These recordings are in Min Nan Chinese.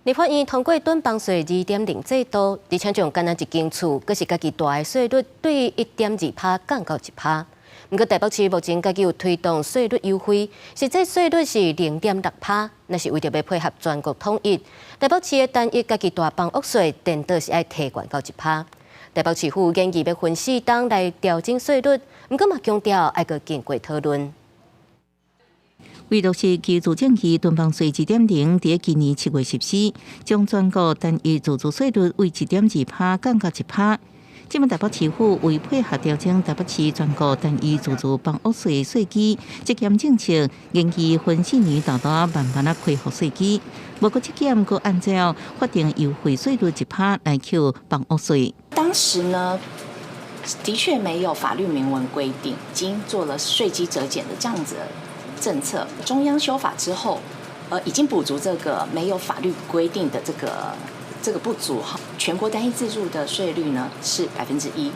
立法院通過囤房稅2.0制度，而且將干焦一間厝，閣是家己蹛的稅率對1.2趴降到1趴。毋過台北市目前家己有推動稅率優惠，實際稅率是0.6趴，那是為著欲配合全國統一。台北市的單一家己蹛房屋稅，顛倒是愛提懸到1趴。台北市府研議欲分四冬來調整稅率，毋過嘛強調愛閣經過討論。為落實居住正義囤房稅2.0，佇今年7月實施，將全國單一自住稅率為1.2趴降到1趴。這擺台北市府為配合調整台北市全國單一自住房屋稅稅基節減政策，研議分4年沓沓慢慢仔恢復稅基。無過這減閣按照法定優惠稅率1趴來扣房屋稅。當時呢，的確沒有法律明文規定，已經做了稅基折減的這樣子政策。中央修法之後，已經補足這個沒有法律規定的這個不足哈。全國單一自住的稅率呢是1%，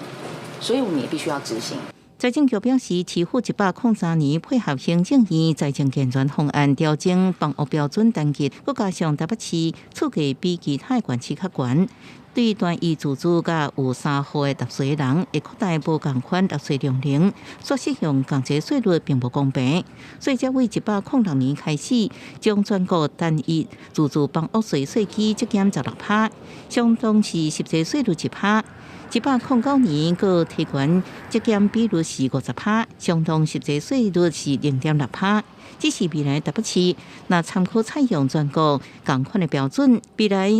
所以我們也必須要執行。財政局表示，市府103年配合行政院財政健全方案調整房屋標準等級，閣加上台北市厝價比其他縣市較懸，對單一自住佮有三戶的納稅人，會擴大無仝款納稅量能，所適用仝一個稅率並無公平，所以才為106年開始，將全國單一自住房屋稅稅基折減16趴，相當是實際稅率1趴。109年，閣提懸折減比率是50趴，相當實際稅率是0.6趴。只是未來台北市若參考採用全國仝款的標準，未來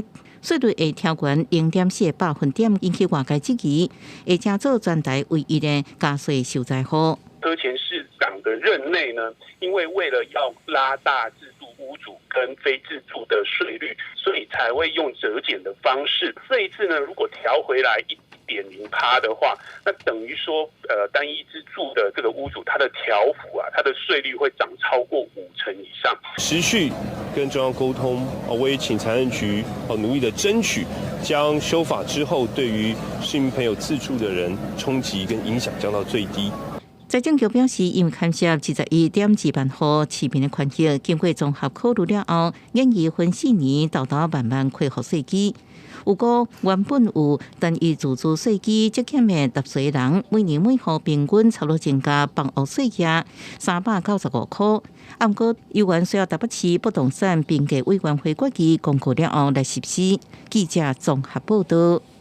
稅率會調懸0.4個百分點，引起外界質疑，會成做全台唯一的加稅受災戶。柯前市長的任內呢，因為為了要拉大自住屋主跟非自住的稅率，所以才會用折減的方式。這一次呢，如果調回來1.0趴的話，那等於說，單一自住的這個屋主，他的調幅啊，他的稅率會漲超過5成以上。持續跟中央溝通，我也請財政局努力的爭取，將修法之後對於市民朋友自住的人衝擊跟影響降到最低。財政局表示，因為牽涉21.2萬戶市民的權益，經過綜合考慮了後，研議分四年沓沓慢慢恢復稅基。如果原本有單一自住稅基折減的納稅人，每年每戶平均差不多增加房屋稅額395塊。啊，毋過猶原需要台北市不動產評價委員會決議公告了後來實施。記者綜合報道。